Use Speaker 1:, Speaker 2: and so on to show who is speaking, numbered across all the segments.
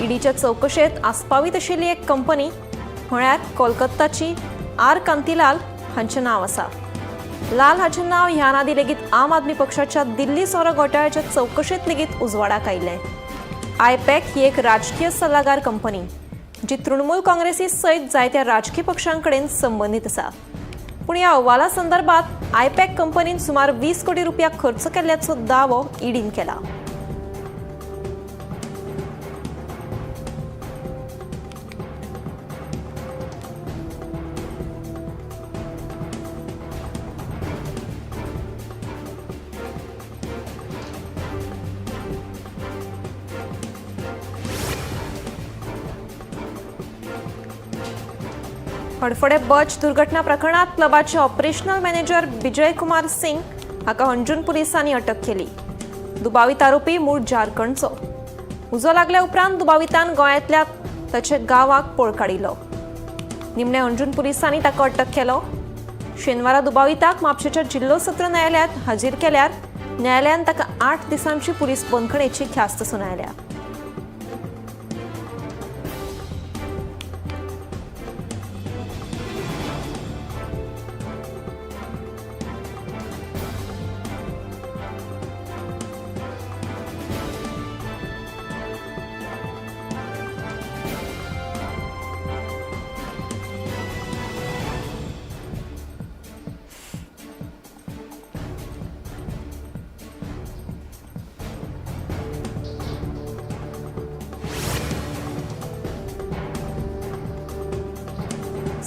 Speaker 1: ईडीच्या चवकशेत आस्पावीत आशिल्ली एक कंपनी म्हळ्यार कोलकाताची आर कांतीलाल हांचें नांव आसा. लाल हाचें नांव ह्यान आदीं लेगीत आम आदमी पक्षाच्या दिल्ली सोरो घोटाळ्याच्या चवकशेंत लेगीत उजवाडाक आयिल्लें. आयपॅक ही एक राजकीय सल्लागार कंपनी जी तृणमूल काँग्रेसी सयत जायत्या राजकीय पक्षां कडेन संबंदीत आसा. पूण ह्या अहवाला संदर्भात आयपॅक कंपनीन सुमार 20 कोटी रुपया खर्च केल्ल्याचो दावो ईडीन केला. हडफडे बच दुर्घटना प्रकरणात क्लबाचे ऑपरेशनल मॅनेजर विजय कुमार सिंग हाका हणजूण पुलिसांनी अटक केली. दुबावीत आरोपी मूळ झारखंडचो. उजो लागल्या उपरांत दुबावितान गोंयांतल्या ताच्या गांवाक पळ काडिल्लो. निमणे हणजूण पुलिसांनी ताका अटक केलो. शेनवारा दुबाविताक म्हापशेच्या जिल्लो सत्र न्यायालयात हाजीर केल्यार न्यायालयान ताका 8 दिसांची पुलीस बंदखणेची ख्यास्त सुनायल्या.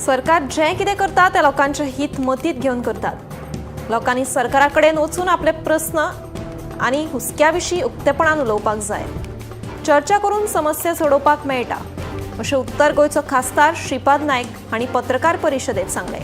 Speaker 1: सरकार जें कितें करता तें लोकांचें हित मतींत घेवन करतात. लोकांनी सरकारा कडेन वचून आपले प्रस्न आनी हुस्क्या विशीं उक्तेपणान उलोवपाक जाय. चर्चा करून समस्या सोडोवपाक मेळटा अशें उत्तर गोंयचो खासदार श्रीपाद नायक हांणी पत्रकार परिशदेंत सांगलें.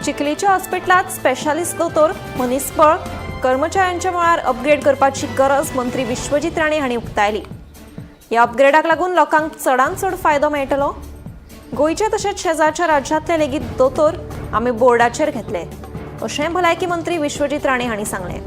Speaker 1: चिखलीच्या हॉस्पिटलात स्पेशालिस्ट दोतोर, मनीसबळ, कर्मचाऱ्यांच्या मळार अपग्रेड करपाची गरज मंत्री विश्वजीत राणे हांणी उक्तायली. ह्या अपग्रेडाक लागून लोकांक चडांत चड फायदो मेळटलो. गोंयचे तशेंच शेजारच्या राज्यांतले लेगीत दोतोर आमी बोर्डाचेर घेतले अशें भलायकी मंत्री विश्वजीत राणे हांणी सांगलें.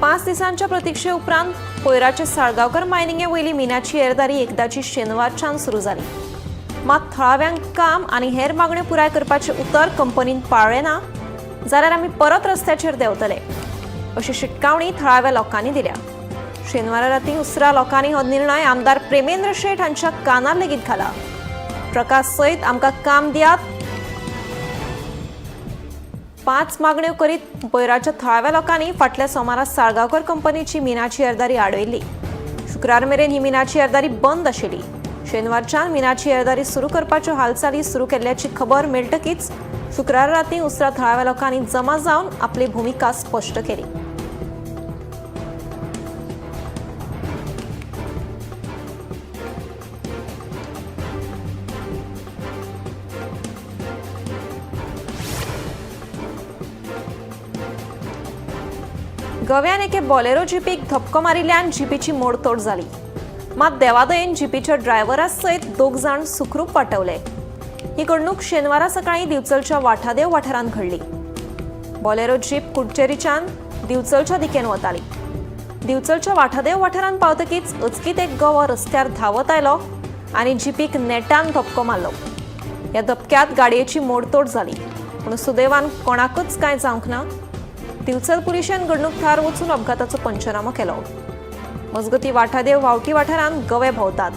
Speaker 1: पांच दिसांच्या प्रतिक्षे उपरांत पयराचे साळगांवकर मायनिंगे वयली मिनाची येरादारी एकदाची शेनवारच्यान सुरू जाली. मात थळाव्यांक काम आनी हेर मागण्यो पुराय करपाचें उतर कंपनीन पाळ्ळें ना जाल्यार आमी परत रस्त्याचेर देंवतले अशी शिटकावणी थळाव्या लोकांनी दिल्या. शेनवारा राती उसरा लोकांनी हो निर्णय आमदार प्रेमेंद्र शेट हांच्या कानार लेगीत घाला. ट्रका सयत आमकां काम दियात, 5 मागण्यो करीत पयराच्या थळाव्या लोकांनी फाटल्या सोमारा साळगांवकर कंपनीची मिनाची येरादारी आडयल्ली. शुक्रार मेरेन ही मिनाची येरादारी बंद आशिल्ली. शेनवारच्यान मिनाची येरादारी सुरू करपाच्यो हालचाली सुरू केल्ल्याची खबर मेळटकीच शुक्रार राती उसरा थळाव्या लोकांनी जमा जावन आपली भुमिका स्पश्ट केली. गव्यान एके बॉलेरो जिपीक धपको मारिल्ल्यान जिपीची मोडतोड जाली. मात देवादयेन जिपीच्या ड्रायव्हरा सयत 2 जाण सुखरूप वाटवले. ही घडणूक शेनवारा सकाळी दिवचलच्या वाठादेव वाठारांत घडली. बॉलेरो जीप कुडचेरीच्यान दिवचलच्या दिकेन वताली. दिवचलच्या वाठादेव वाठारांत पावतकीच अचकीत एक गवो रस्त्यार धांवत आयलो आनी जिपीक नेटान धपको मारलो. ह्या धपक्यात गाडयेची मोडतोड जाली, पूण सुदैवान कोणाकूच कांय जावंक ना. दिवचल पुलिशेन घडणूक थळार वचून अपघाताचो पंचनामो केलो. मजगती वाठादेव वावटी वाठारांत गवे भोंवतात.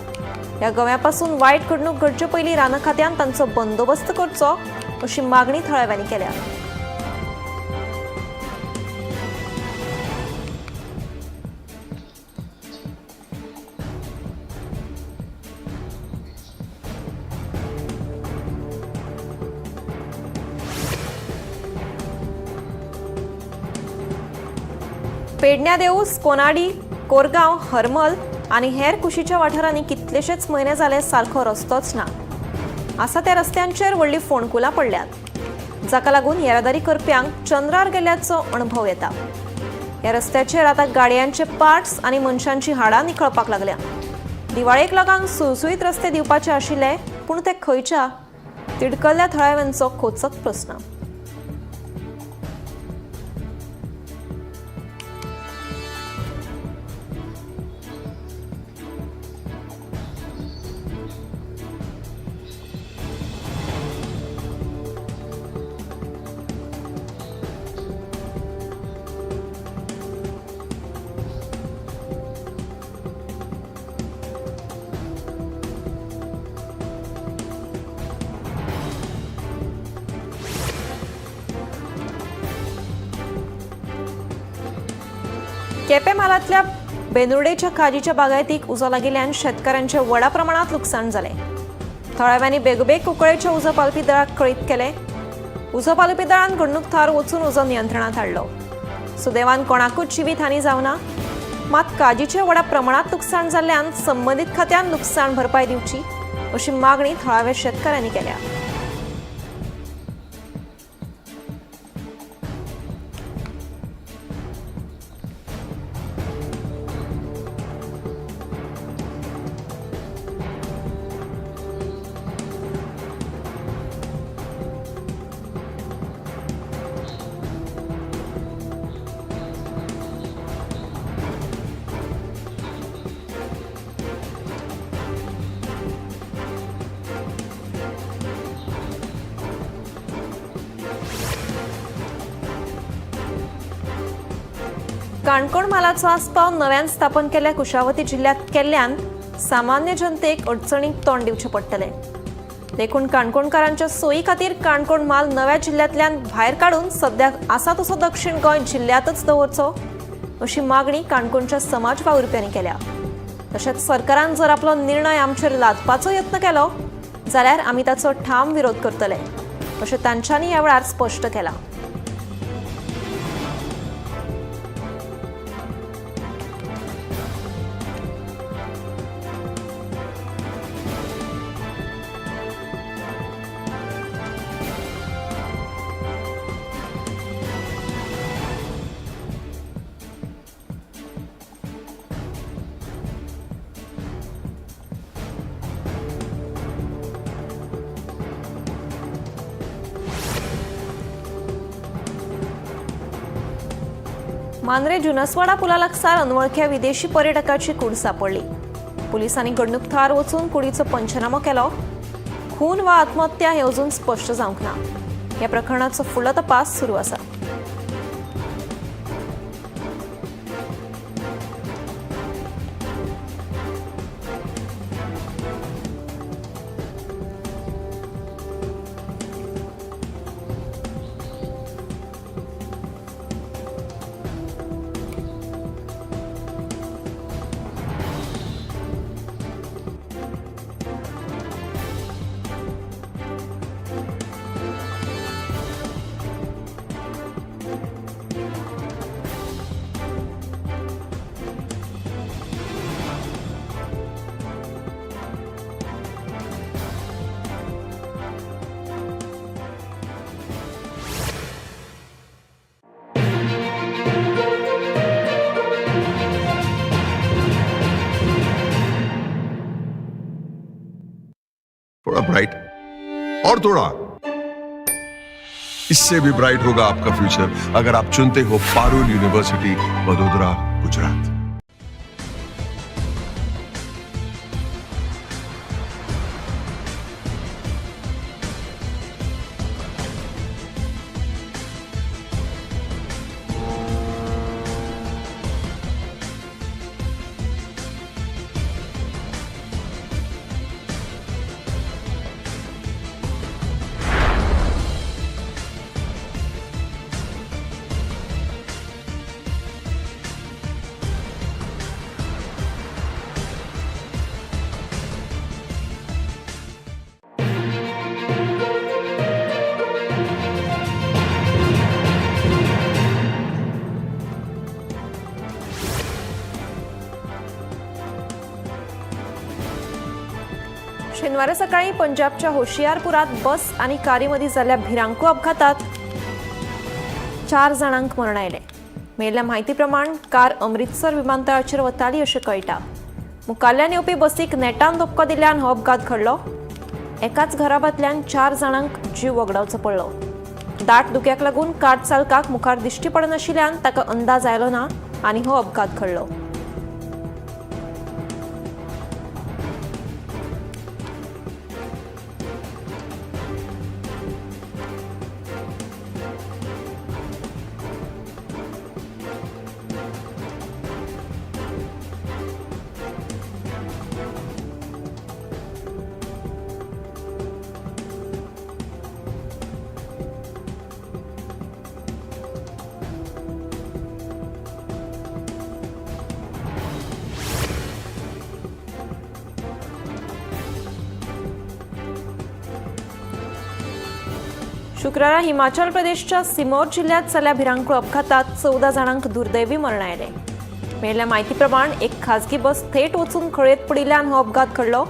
Speaker 1: ह्या गव्यापासून वायट घडणूक घडचे पयलीं रान खात्यान तांचो बंदोबस्त करचो अशी मागणी थळाव्यांनी केल्या. पेडण्या देऊस, कोनाडी, कोरगांव, हरमल आनी हेर कुशीच्या वाठारांनी कितलेशेच म्हयने जाले सारको रस्तोच ना. आसा त्या रस्त्यांचेर व्हडलीं फोंडकुलां पडल्यात, जाका लागून येरादारी करप्यांक चंद्रार गेल्ल्याचो अणभव येता. ह्या रस्त्याचेर आतां गाडयांचे पार्ट्स आनी मनशांची हाडां निखळपाक लागल्या. दिवाळेक लोकांक सुळसुळीत रस्ते दिवपाचे आशिल्ले, पूण ते खंयच्या तिडकल्ल्या थळाव्यांचो खोचक प्रस्न. केपें म्हालांतल्या बेंदुर्डेच्या काजीच्या बागायतीक उजो लागिल्ल्यान शेतकारांचें व्हडा प्रमाणांत लुकसाण जालें. थळाव्यांनी बेगोबेग कुंकळेच्या उजो पालपी दळाक कळीत केलें. उजो पालपी दळान घडणूक थळार वचून उजो नियंत्रणांत हाडलो. सुदैवान कोणाकूच जिवीत हानी जावना. मात काजीचें व्हडा प्रमाणांत लुकसाण जाल्ल्यान संबंदीत खात्यान लुकसाण भरपाय दिवची अशी मागणी थळाव्या शेतकारांनी केल्या. काणकोण म्हालाचो आस्पाव नव्यान स्थापन केल्ल्या कुशावती जिल्ल्यांत केल्ल्यान सामान्य जनतेक अडचणीक तोंड दिवचें पडटलें. देखून काणकोणकारांच्या सोयी खातीर काणकोण म्हाल नव्या जिल्ल्यांतल्यान भायर काडून सद्याक आसा तसो दक्षिण गोंय जिल्ल्यांतच दवरचो अशी मागणी काणकोणच्या समाज वावुरप्यांनी केल्या. तशेंच सरकारान जर आपलो निर्णय आमचेर लादपाचो यत्न केलो जाल्यार आमी ताचो ठाम विरोध करतले अशें तांच्यांनी ह्या वेळार स्पश्ट केलां. मांद्रे जुनसवाडा पुला लागसार अनवळख्या विदेशी पर्यटकाची कूड सापडली. पुलिसांनी घडणूक थळार वचून कुडीचो पंचनामो केलो. खून वा आत्महत्या हें अजून स्पश्ट जावंक ना. ह्या प्रकरणाचो फुडलो तपास सुरू आसा.
Speaker 2: और थोड़ा। इससे भी ब्राइट होगा आपका फ्यूचर अगर आप चुनते हो पारुल यूनिवर्सिटी, वडोदरा, गुजरात।
Speaker 1: शेनवारा सकाळी पंजाबच्या होशियारपुरात बस आणि कारीमध्ये जाल्ल्या भिरांकू अपघातात 4 जाणांक मरण आयलें। मेळिल्ल्या म्हायती प्रमाण कार अमृतसर विमानतळाचेर वताली अशें कळटा। मुखाल्ल्यान येवपी बसीक नेटान धपको दिल्ल्यान हो अपघात घडलो। एकाच घराब्यांतल्यान 4 जाणांक जीव वगडावचो पडलो। दाट धुक्याक लागून कार चालकाक मुखार दिश्टी पडनाशिल्ल्यान ताका अंदाज आयलो ना आनी हो अपघात घडलो। शुक्रारा हिमाचल प्रदेशच्या सिमोर जिल्ह्यात जाल्ल्या भिरांकूळ अपघातात 14 जाणांक दुर्दैवी मरण आयलें। मेळिल्ल्या म्हायती प्रमाण एक खाजगी बस थेट वचून खळयेंत पडिल्ल्यान हो अपघात घडलो।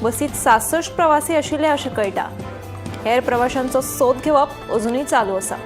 Speaker 1: बसीत 66 प्रवासी आशिल्ले अशें कळटा। हेर प्रवाशांचो सोद घेवप अजुनूय चालू आसा।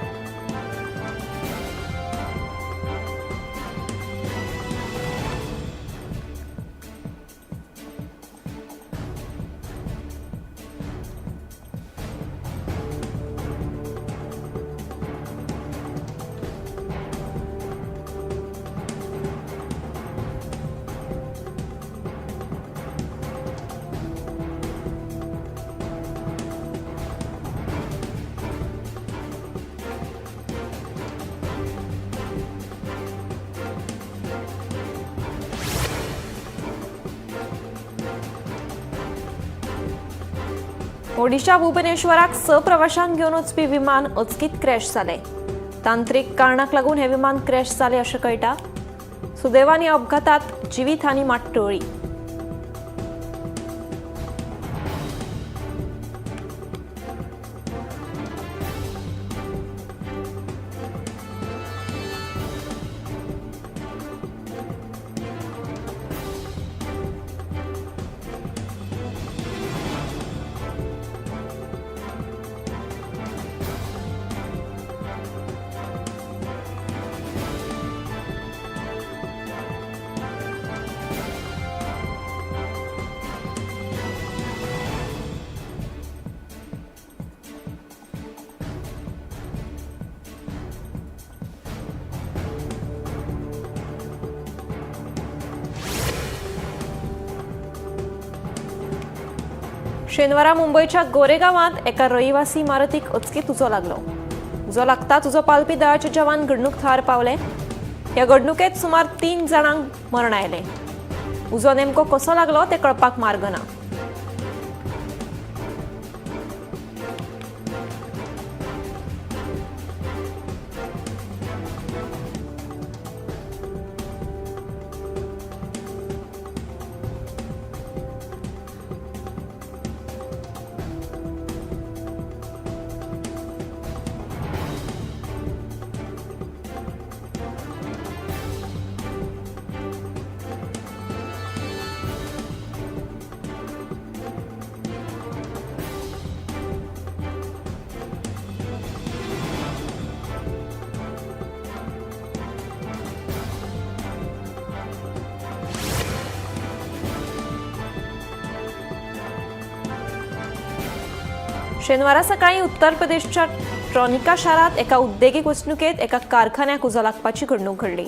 Speaker 1: ओडिशा भुवनेश्वराक 6 प्रवाशांक घेवन वचपी विमान अचकीत क्रॅश जालें। तांत्रीक कारणाक लागून हें विमान क्रॅश जालें अशें कळटा। सुदैवान ह्या अपघातात जिवीत हानी मात टळ्ळी। शेनवारा मुंबयच्या गोरेगांवांत एका रहिवासी इमारतीक अचकीत उजो लागलो। उजो लागताच उजो पालपी दळाचे जवान घडणूक थळार पावले। ह्या घडणुकेत सुमार 3 जाणांक मरण आयलें। उजो नेमको कसो लागलो तें कळपाक मार्ग ना। शेनवारा सकाळी उत्तर प्रदेशच्या ट्रॉनिका शारात एका उद्देगीक वसणुकेत एका कारखान्याक उजो लागपाची घडणूक घडली.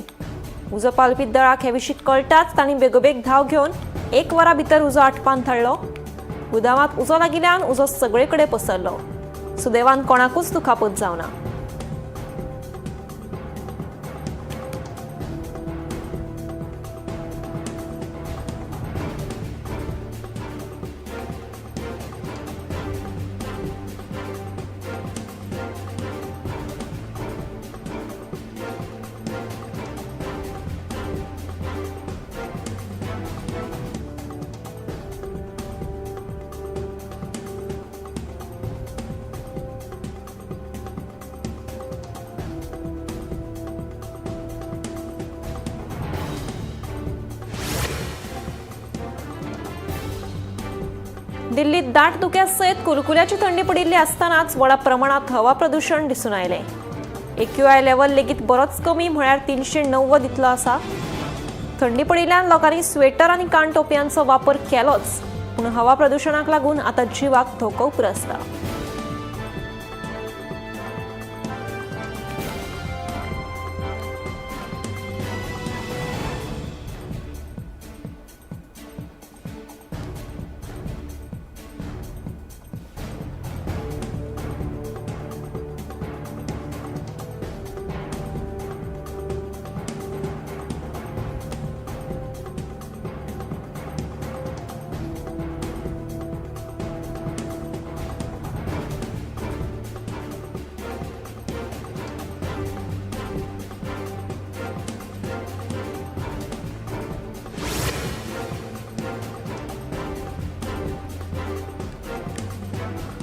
Speaker 1: उजो पालपी दळाक हे विशीं कळटाच तांणी बेगोबेग धांव घेवन 1 वरा भितर उजो आटपान धाडलो. गुदावांत उजो लागिल्ल्यान उजो सगळे कडेन पसरलो. सुदैवान कोणाकूच दुखापत जावना. दिल्लीत दाट धुक्यासयत कुलकुल्याची थंडी पडिल्ली आसतनाच व्हडा प्रमाणात हवा प्रदूशण दिसून आयलें. AQI level लेगीत बरोच कमी म्हळ्यार 390 इतलो आसा. थंडी पडिल्ल्यान लोकांनी स्वेटर आनी कान टोपयांचो वापर केलोच, पूण हवा प्रदूशणाक लागून आतां जिवाक धोको उप्रासला.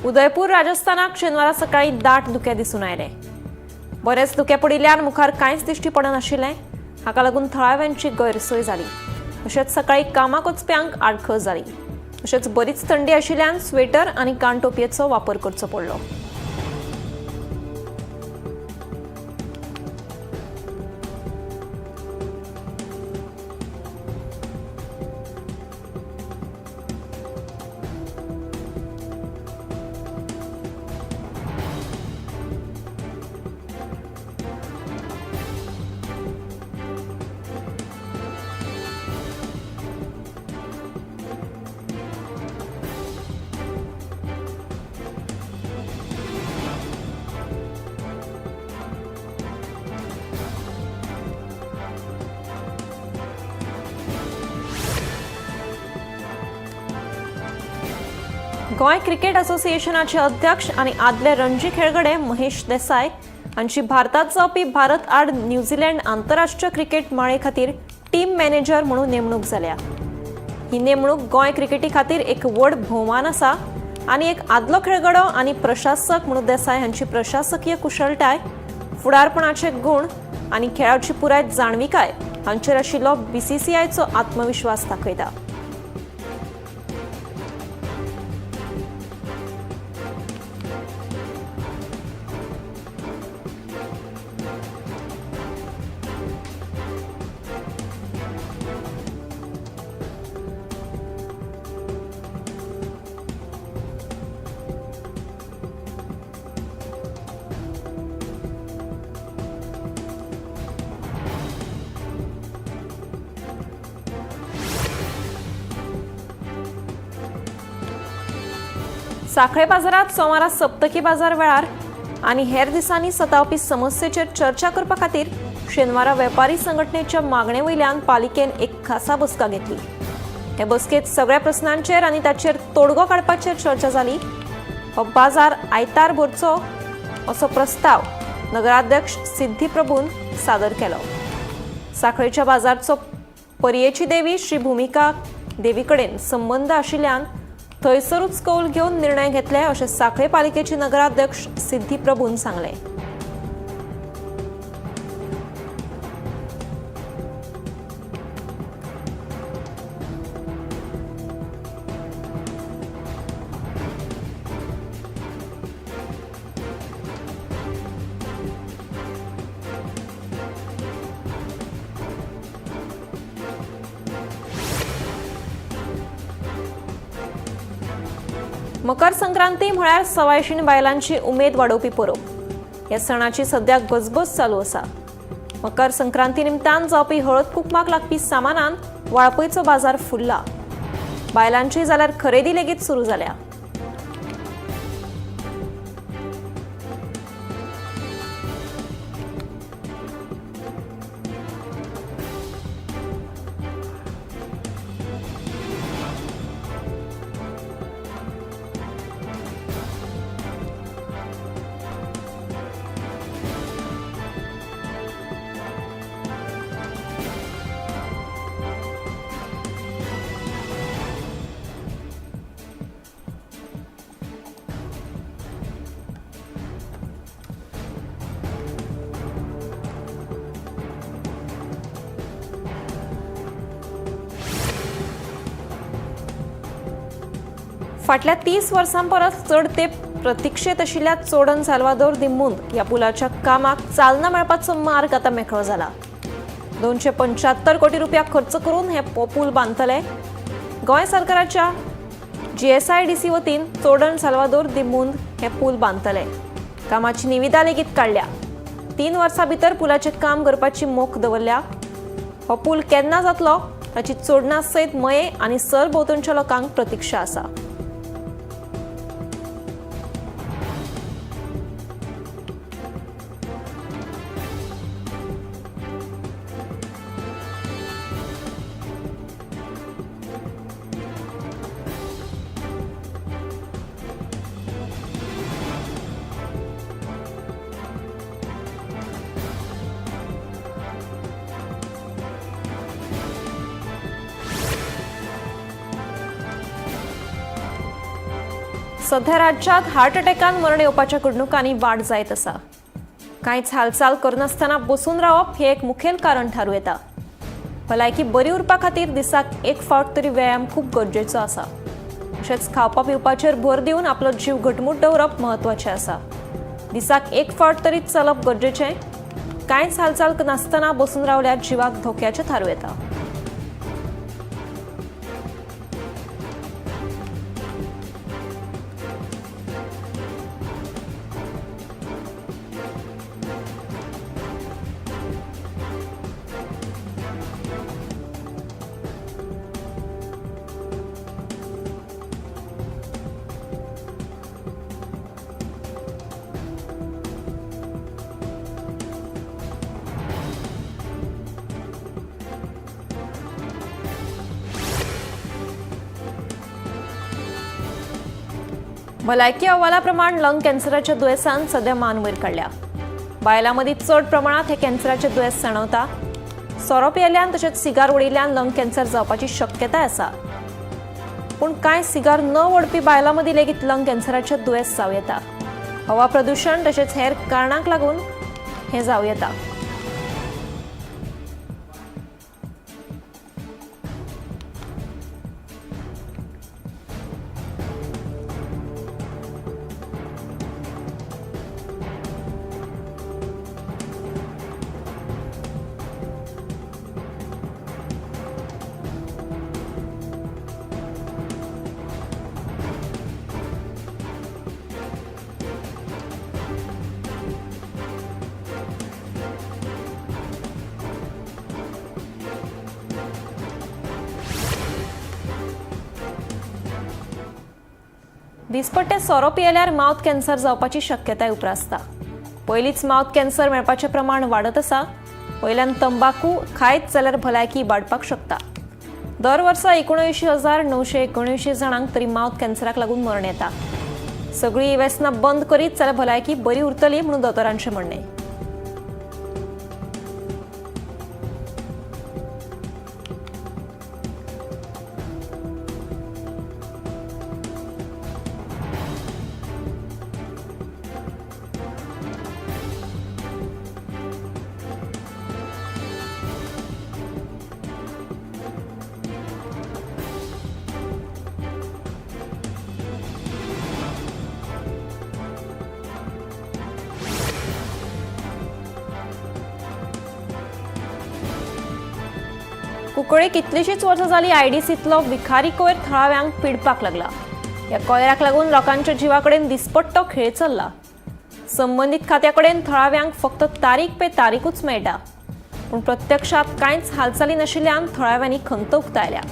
Speaker 1: उदयपूर राजस्थानाक शेनवारा सकाळी दाट धुकें दिसून आयलें. बरेच धुकें पडिल्ल्यान मुखार कांयच दिश्टी पडनाशिल्लें. हाका लागून थळाव्यांची गैरसोय जाली. तशेंच सकाळी कामाक वचप्यांक आडखळ जाली. तशेंच बरीच थंडी आशिल्ल्यान स्वेटर आनी कानटोपयेचो वापर करचो पडलो. गोंय क्रिकेट असोसिएशनाचे अध्यक्ष आनी आदले रणजी खेळगडे महेश देसाय हांची भारतात जावपी भारत आड न्यूझीलंड आंतरराष्ट्रीय क्रिकेट माळे खातीर टीम मॅनेजर म्हणून नेमणूक जाल्या. ही नेमणूक गोंय क्रिकेटी खातीर एक व्हड भोवमान आसा आनी एक आदलो खेळगडो आनी प्रशासक म्हणून देसाय हांची प्रशासकीय कुशळटाय, फुडारपणाचे गूण आनी खेळाची पुराय जाणविकाय हांचेर आशिल्लो BCCIचो आत्मविश्वास दाखयता. साखळे बाजारात सोमारा सप्तकी बाजार वेळार आनी हेर दिसांनी सतावपी समस्येचेर चर्चा करपा खातीर शेनवारा वेपारी संघटनेच्या मागणे वयल्यान पालिकेन एक खासा बसका घेतली. हे बसकेत सगळ्या प्रस्नांचेर आनी ताचेर तोडगो काडपाचेर चर्चा जाली. हो बाजार आयतार भरचो असो प्रस्ताव नगराध्यक्ष सिद्धी प्रभून सादर केलो. साखळेच्या बाजारचो पर्येची देवी श्री भूमिका देवी कडेन संबंद आशिल्ल्यान थंयसरूच कौल घेवन निर्णय घेतले अशें साखळे पालिकेचे नगराध्यक्ष सिद्धी प्रभून सांगलें. मकर संक्रांती म्हळ्यार सवायशीण बायलांची उमेद वाडोवपी परब. ह्या सणाची सद्या गजबज चालू आसा. मकर संक्रांती निमतान जावपी हळद कुकमाक लागपी सामानान वाळपयचो बाजार फुल्ला. बायलांची जाल्यार खरेदी लेगीत सुरू जाल्या. फाटल्या 30 वर्सां परस चड तेंप प्रतिक्षेत आशिल्ल्या चोडण साल्वादोर दी मुंद ह्या पुलाच्या कामाक चालना मेळपाचो मार्ग आतां मेकळो जाला. 275 कोटी रुपया खर्च करून हे पूल बांदतले. गोंय सरकाराच्या GSIDC वतीन चोडण साल्वादोर दी मुंद हे पूल बांदतले. कामाची निविदा लेगीत काडल्या. 3 वर्सां भितर पुलाचें काम करपाची मोख दवरल्या. हो पूल केन्ना जातलो ताची चोडणा सयत मये आनी सरभोंवतणच्या लोकांक प्रतिक्षा आसा. सध्या राज्यात हार्ट अटॅकान मरण येवपाच्या घडणुकांनी वाड जायत आसा. कांयच हालचाल करनासतना बसून रावप हें एक मुखेल कारण थारूं येता. भलायकी बरी उरपा खातीर दिसाक एक फावट तरी व्यायाम खूब गरजेचो आसा. तशेंच खावपा पिवपाचेर भर दिवन आपलो जीव घटमूट दवरप म्हत्वाचें आसा. दिसाक एक फावट तरी चलप गरजेचें. कांयच हालचाल नासतना बसून रावल्यार जिवाक धोक्याचें थारूं येता. भलायकी अहवालाप्रमाण लंग कॅन्सराच्या दुयेंसान सध्या मान वयर काडल्या. बायलां मदीं चड प्रमाणांत हे कॅन्सराचें दुयेंस जाणवता. सोरो पियेल्ल्यान तशेंच सिगार ओडिल्ल्यान लंग कॅन्सर जावपाची शक्यताय आसा. पूण कांय सिगार न ओडपी बायलां मदीं लेगीत लंग कॅन्सराचें दुयेंस जावं येता. हवा प्रदुशण तशेंच हेर कारणांक लागून हें जावं येता. दिसपट्टे सोरो पियेल्यार मावथ कॅन्सर जावपाची शक्यताय उप्रासता. पयलींच मावथ कॅन्सर मेळपाचें प्रमाण वाडत आसा. वयल्यान तंबाकू खायत जाल्यार भलायकी इबाडपाक शकता. दर वर्सा 79,979 जाणांक तरी मावथ कॅन्सराक लागून मरण येता. सगळीं वेसनां बंद करीत जाल्यार भलायकी बरी उरतली म्हणून दोतोरांचें म्हणणें. कुंकळ्ळे कितलीशींच वर्सां जाली आयडीसींतलो विखारी कोयर थळाव्यांक पिडपाक लागला. ह्या कोयराक लागून लोकांच्या जिवा कडेन दिसपट्टो खेळ चल्ला. संबंदीत खात्या कडेन थळाव्यांक फक्त तारीख पे तारीखूच मेळटा, पूण प्रत्यक्षात कांयच हालचाली नाशिल्ल्यान थळाव्यांनी खंत उक्तायल्या.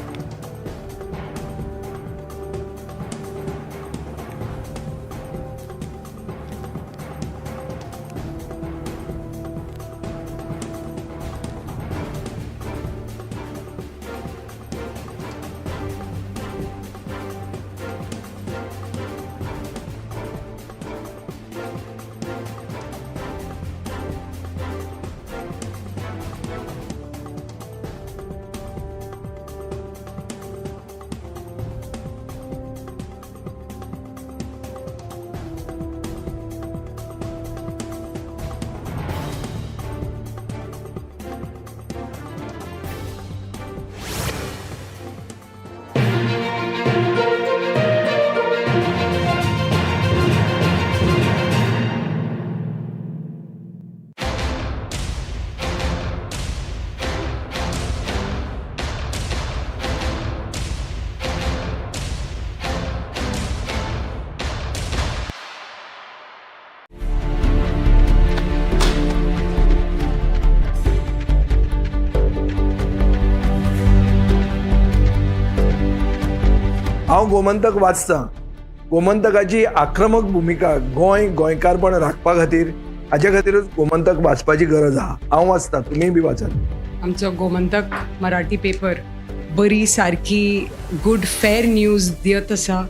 Speaker 3: हांव गोमंतक वाचतां. गोमंतकाची आक्रमक भुमिका गोंय गोंयकारपण राखपा खातीर, हाजे खातीरूच गोमंतक वाचपाची गरज आहा. हांव वाचतां, तुमीय बी वाचात.
Speaker 4: आमचो गोमंतक मराठी पेपर बरी सारकी गुड फेर न्यूज दियत आसा,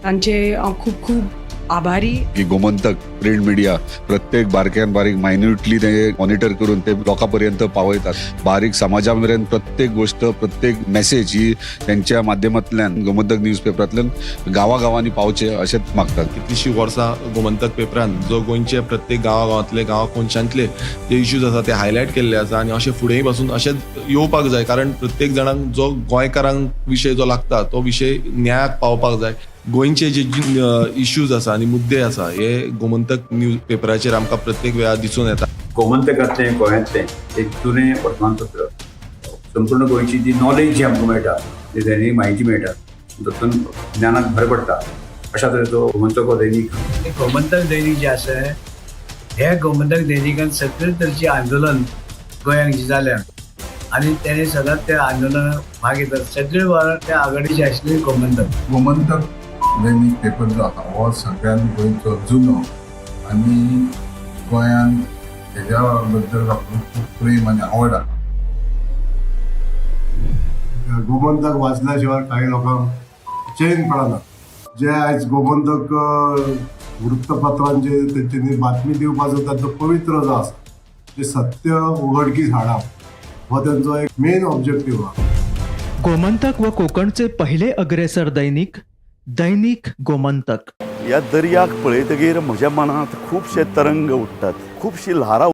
Speaker 4: तांचे हांव खूब खूब आभारी.
Speaker 5: की गोमंतक प्रिंट मिडिया प्रत्येक बारक्यान बारीक मायन्युटली ते मॉनिटर करून ते लोकां पर्यंत पावयतात. बारीक समाजा मेरेन प्रत्येक गोष्ट, प्रत्येक मेसेज ही त्यांच्या माध्यमांतल्यान गोमंतक न्यूज पेपरांतल्यान गांवागांवांनी पावचे अशेंच मागतात.
Speaker 6: कितलीशीं वर्सां गोमंतक पेपरान जो गोंयचे प्रत्येक गांवागांवांतले, गांवा कोनशांतले जे इश्यूज आसा ते हायलायट केल्ले आसा आनी अशें फुडेंय पासून अशेंच येवपाक जाय, कारण प्रत्येक जाणांक जो गोंयकारांक विशय जो लागता तो विशय न्यायाक पावपाक जाय. गोंयचे जे इश्यूज आसा आनी मुद्दे आसा हे गोमंतक न्यूज पेपराचेर आमकां प्रत्येक वेळार दिसून येता.
Speaker 7: गोमंतकांतलें गोंयांतलें एक जुनें वर्तमानपत्र, संपूर्ण गोंयची जी नॉलेज जी आमकां मेळटा, जी दैनीक म्हायती मेळटा, तातूंत ज्ञानाक भर पडटा. अशा तरेचो गोमंतक हो दैनीक.
Speaker 8: गोमंतक दैनीक जें आसा, हे गोमंतक दैनिकान सगळे तरेचें आंदोलन गोंयांत जें जाल्या आनी तेणे सदांच त्या आंदोलनाक भाग घेतात. सगळे वेळार त्या आघाडीचे आशिल्ले गोमंतक.
Speaker 9: गोमंतक दैनीक पेपर जो आसा हो सगळ्यान गोंयचो जुनो आनी गोंयान हेज्या बद्दल लोकांक खूब प्रेम आनी आवड आसा.
Speaker 10: गोमंतक वाचल्या शिवाय काही लोकांक चैन पडना. जे आयज गोमंतक वृत्तपत्रान जे तेंच्यांनी बातमी दिवपाचो तांचो पवित्र जो आसा, जे सत्य उघडकीस हाडप हो तेंचो एक मेन ऑब्जेक्टीव आहा.
Speaker 11: गोमंतक व कोकणचे पहिले अग्रेसर दैनिक, दैनिक गोमंतक.
Speaker 12: ह्या दर्याक पळयतगीर म्हज्या मनांत खुबशे तरंग उठ्ठात, खुबशीं ल्हारां.